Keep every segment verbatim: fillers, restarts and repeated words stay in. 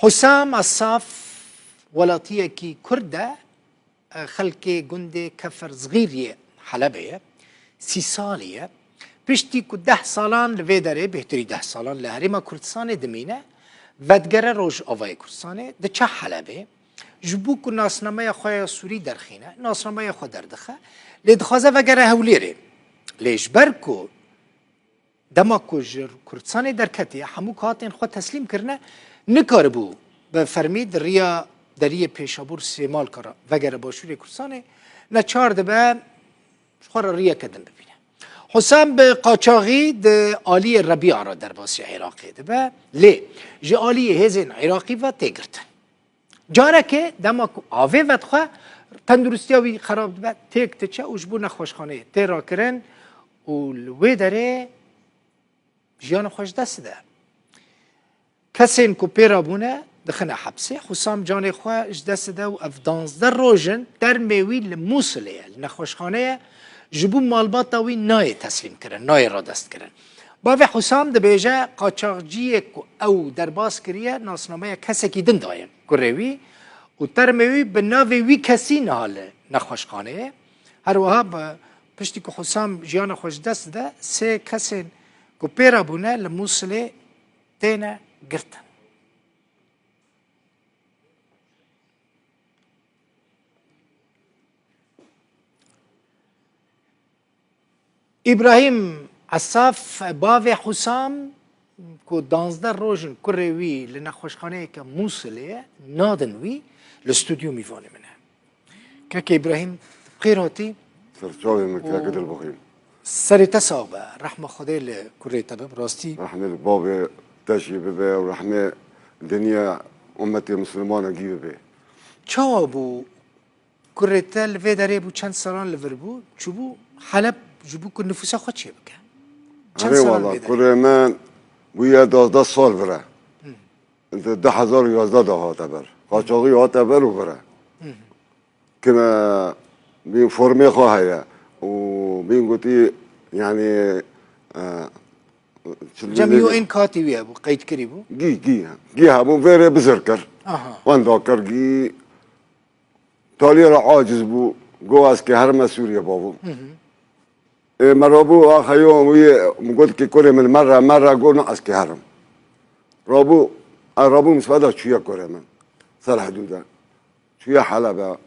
Husam Asaf welatiyekî Kurd e, xelkê gundê Kefer Zixîr yê Helebê ye, sî salî ye. Piştî ku deh salan li vê derê, bêhtirî deh salan li Herêma Kurdistanê dimîne, vedigere Rojavayê Kurdistanê, diçe Helebê. Ji bo ku nasnameya xwe ya Sûrî derxîne, nasnameya xwe derdixe, lê dixwaze vegere Hewlêrê. Lê ji ber ku dema ku ji Kurdistanê derketiye, hemû katên xwe teslîm kirine, nikaribû bi fermî di riya deriyê Pêşabûr Sêmalka re vegere başûrê Kurdistanê, neçar dibe ji xwe re riyeke din bibîne. Husam bi qaçaxî di aliyê Rebîa re derbasî Iraqê dibe, lê ji aliyê hêzên Iraqî ve tê girtin. Carekê dema ku avê vedixwe, tenduristiya wî xerab dibe, têk diçe û ji bo nexweşxaneyê tê rakirin û li wê derê jiyana xwe ji dest dide. Kesên ku pê re bûne, dixine hepsê. Husam canê xwe ji dest dide û ev danzdeh roj in termê wî li Mûsilê ye, li nexweşxane ye, ji bo malbata wî nayê teslîm kirin, nayê radest kirin. Bavê Husam dibêje, qaçaxciyê ku ew derbas kiriye, nasnameya kesekî din daye kurê wî û termê wî bi navê wî kesî niha li nexweşxaneyê ye. Her wiha bi, piştî ku Husam jiyana xwe ji dest dide, sê kesên ku pê re bûne li Mûsilê têne girtin. Îbrahîm Esaf, bavê Husam, ku danzdeh roj in kurê wî li nexweşxaneyeke Mûsilê ye, nadin wî, li stûdyo mîvanê min e. Keke Îbrahîm, bi xêr hatî. Ser çavê min, keke Dilbixîm. Serê te sax be, rehma Xwedê li kurê te be, bi rastî. Rehmê li bavê te jî bibe û rehmê dinya ummetê Mislimanan gî bibe. Çawa bû kurê te li vê derê bû, çend salan li vir bû, çûbû Heleb ji bo ku nifûsa xwe çêbike? Çend Erê salan li wala, vê derê? Kurê min bûye duwazdeh sal vir e. Di du hezar û yazdeh de hate vir. Qaçaxî hate vir û vir e. Kime bîn formê xwe heye û bîn gotî, yanî, e, çi Cem dibêjim? U N katî wî hebû, qeydkirî bû. Gî, gî, gî hebû, vê rê bizir kir. Aha. Wenda kir, gî taliyê re aciz bû. Go ez kê herime Sûriye bavû. Ê, me rabû, axa yo, wî, min got ki kurê min, merre, merre, got, na, ez ki herim. Rabû, e, rabû, misfeda çûye kurê min. Ser hidûde. Çûye Helebe.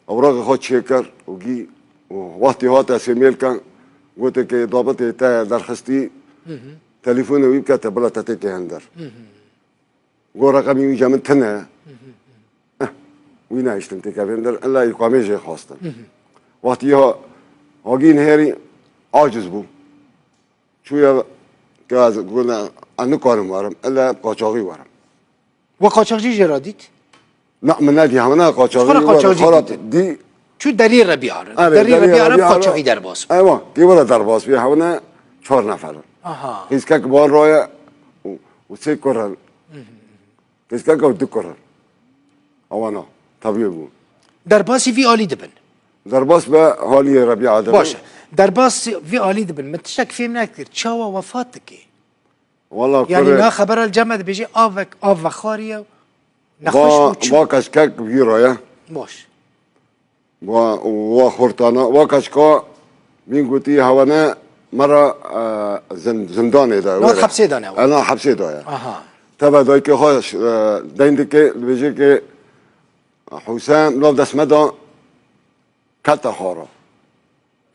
Ewraxê xwe çêkir û gî, û wextî hate Sêmêlkan, gote ki dabitê te derxistî, telefona wî bike te bila te têkê hinder. Go reqemî wî je min tune. Eh, wî nehiştin têkevên der, illa îqamê jê xwestin. Wextî ha, hagî nihêrî aciz bû. Çûye ke ez gune, ez nikarim werim, illa qaçaxî werim. We qaçaxcî jê re dît? Na, min nedî, hemine qaçaxî Xwe re were, qaçaxcî xwe re dîtin. Dî. Çû derî Rebîa re. Erê, Derî derî Rebîa re Rebîa re. Qaçaxî derbas bû. Ewa, kê were derbas bû, hemine çar nefer in. Aha. Qîzkek wan raye û, û sê kur in. Qîzkek ew du kur in. Ewana, tevlî bû. Derbasî vî alî dibin. Derbas be haliyê Rebîa dibin. Baş e. Derbas vî alî dibin. Min tiştek fêm nekir. Çawa wefat dike? Wala Yanî kurê na xebera li cem me dibêje avek, av vexwariye, nexweş va, bû çû. Va qeşkek vî raye. Baş. Wa, wa xortana, wa kaçka min gotî hewane me re, e, zin-, zindanê de, Na were. Hepsê de ne wa? Ena hepsê de ye. Aha. Teve dayikê xwe, e, deyn dike, dibêje ki Husên, nav dest me da, kete xara.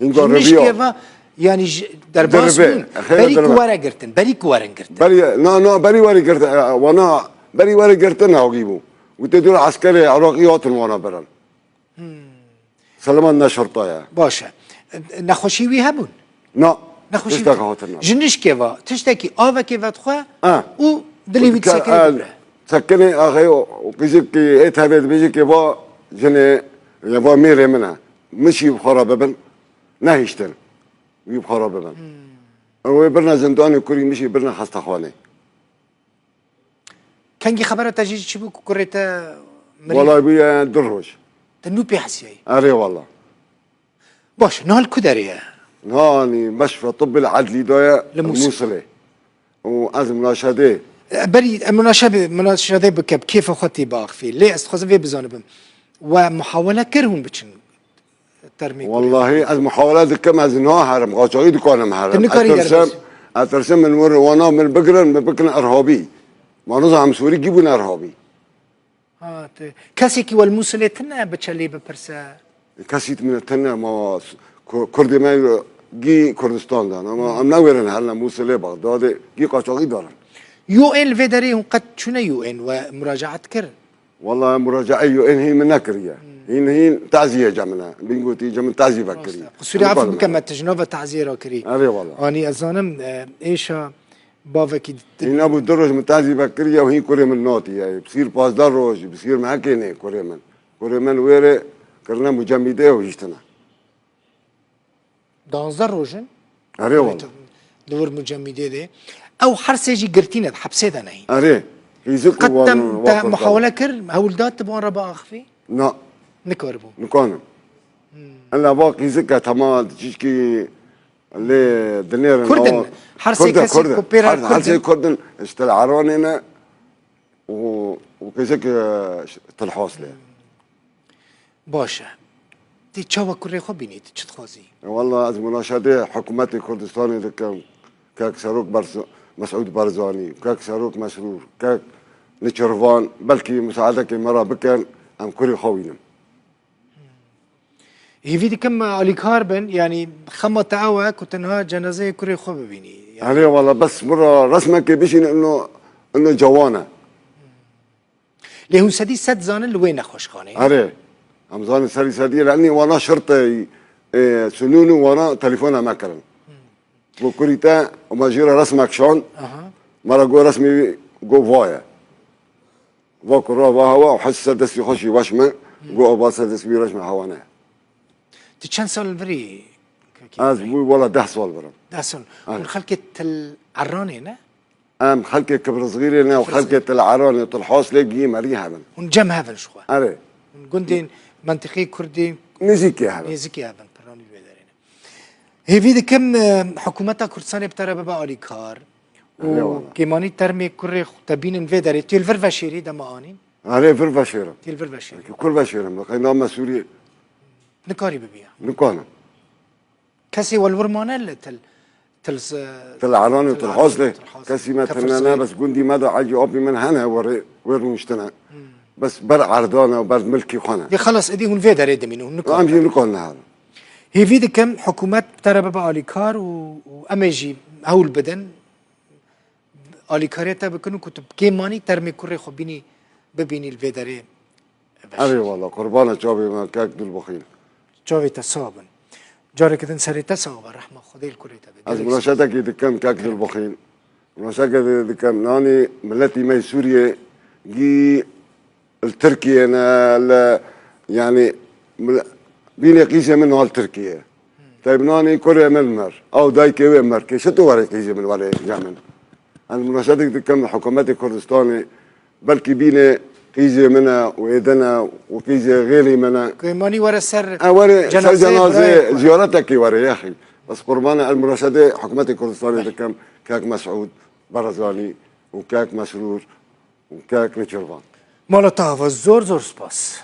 Hinga Ji nişkê reviya. Ve, yanî ji, derbas Diribe, bûn. Xeyr Berî ku diribe. Were girtin, berî ku werin girtin. Berî, na, na, berî were girtin, e, wana, berî were girtin hagî bû. Û tê dûr eskerê Iraqî hatin wana birin. Seleman ne şerta ye. Baş e. Nexweşî wî hebûn? Na. Nexweşî tiştek wî hatin na. Ji nişkê ve, tiştekî avekê vedixwe Ha. Û dilê wî Ka-, disekine e, dibire. Sekinê axê o, o qîzikî ê tevê dibêje ki va jinê, ya va mêrê min e. Min şî bi xwe re bibin. Nehiştin. Wî bi xwe re bibin. Ew ê birine zindanê kurî min şî birine xestexanê. Kengî xebera te jî çi bû ku kurê te mirî? Wala bûye du roj. Te nû pê hesiyayî? Erê wala. Baş, niha li ku derê ye? Niha anî meşfe tibbil edlî de ye Li Mûsil. Mûsilê. Û ez mnaşedê E, berî, e, munaşebe-, munaşedê bike, bi kêfa xwe tê biaxivî. Lê ez dixwazim vê bizanibim. We muhawele kir hûn biçin termê kurê? Wellahî ez muhawele dikim, ez naherim, qaçaxî dikanim herim. Tu nikarî Ez tirsim, derbas. ez tirsim min wir wana min bigirin, min bikin irhabî. Ma nizanim Sûrî kî bûn irhabî. Ha, te, kesekî we li Mûsilê tune biçe lê bipirse? Kesî min tune ma s-, ku-, Kurdê me gî Kurdistan dan, ama em newêrin herine Mûsilê, Bexdadê, gî qaçaxî darin. U N li vê derê hûn qet çûne U N we muracaet kir? Wallahî muracaet U N hîn min nekiriye. Hîn, hîn tazî ye ce min e. Bin gotî ce min tazî vekirî. Rast e. Qisûrê Em af karim bike, e. me tu ji nava taziyê re kirî. Erê wala. Anî ez zanim, e, êşa bavekî di- Hîn nebû du roj min tazî vekiriye û hîn kurê min natiye. Bi sîr pazdeh roj, bi sîr mehekê nê kurê min. Kurê min wêrê kirine mucemîdê û hiştine. Danzdeh roj in? Erê wala. Li wir mucemîdê de. Ew her sê jî girtî ne, di hepsê de ne hîn. Erê. Qîzik Qet wan te, wa te kurdan. muhawele kir, hewl da tu bi wan re biaxivî? Na. Nikaribû. Nikanim. Ella va qîzik e, tema tişkî lê dinêrin. Kurd in. Her sê Kurd e, kesê Kurd e. ku pê re Her, Kurd her sê in. Kurd in, işte Eranê ne û, û qîzik, e, Tilhas lê. Baş e. Tê çawa kurê xwe bînî, tu çi dixwazî? Walla ez munaşedê hikûmetê Kurdistanê dikim. Kek Serok Berz-, Mesûd Barzanî, kek Serok Mesrûr, kek Niçirvan, belkî musaedekê me re bikin, em kurê xwe wînim. Hêvî dikim alîkar bin, yanî xema te ew e ku tenha cenazeyê kurê xwe bibînî. Yanî Erê wala bes min re resmekê bişîne ino, ino cewan e. Lê hûn sedî sed zanin li wê nexweşxaneyê. Erê. Em zanin serî sedî, lê enî wana şirtê, e, Sinûn û wana telefona me kirin. Go kurî te, û me jê re resmek şand. Aha. Me re go resmê wî, go va ye. Va ku ra va hewa, û hes ser destî xwe jî weş me, go ava ser destî wî reş me hewa ne. Tu çend sal li virî? Ez bû wala deh sal virim. Deh sal. Erê. Hûn xelkê Til Eranê ne? Em xelkê Kibrizgîrê ne û Kibrizgîrê. xelkê Til Eranê, Til Haslê giyê merî hebin. Hûn cem hevin ji xwe? Erê. Hûn gundên mentiqê Kurdî Nêzîkê hebin. nêzîkê hebin, piranî wê derê ne. Hêvî dikim, e, hikûmeta Kurdistanê bi te re bibe alîkar û Erê wala. kêmanî termê kurê xwe te bînin vê derê. Tê li vir veşêrî dema anîn? Erê vir veşêrim. Tê li vir veşêrî. Ki kur veşêrim, qey name Sûriyê. Nikarî bibî ya. Nikanim. Kesê we li wir mane li Til, Til, Til Eran û Til Eran, Til Haslê. Til Haslê. Kesî me Kefir tine Zeyî. ne, bes gundî me de ecî apî min hene, werê, wê rûniştine. Hmm. Bes ber erdane û ber milkî xwe ne. Dê xelas, êdî hûn vê derê dimînin, hûn Em jî nikarin. nikarin herin. Hêvî dikim, hikûmet bi te re bibe alîkar û, û em ê jî hewl bidin. Alîkariyê te bikin û ku tu bi kêmanî termê kurê xwe bînî, bibînî li vê derê veşêrî. Erê wala, qurbana çavê me, kek Dilbixîn. Çavê te sax bin. Careke din serê te sax be, rehma Xwedê li kurê te be. Ez Gelek munaşetekî dikim, kek Dilbixîn. Munaşetekî dikim, nanî miletî me yê Sûriyê gî li Tirkiyê ne, li, yanî, mil-, bînê qîzê min hal Tirkiyê. Tey binanî kurê min mir. Ew dayikê wê mir. Kê çi tu werê qîzê min werê ya min? Ez munaşetek dikim hikûmetê Kurdistanê. Belkî bînê qîzê min e û êdin e û qîzê xêlî min e. Kêmanî were ser E, were ser cenazeyê cenazê birayê xwe. ziyaretekê were yaxî. Bes qurbana ez munaşedê hikûmetê Kurdistanê dikim. Kek Mesûd Barzanî û kek Mesrûr. Kek Nêçîrvan. Mala te ava, zor zor spas.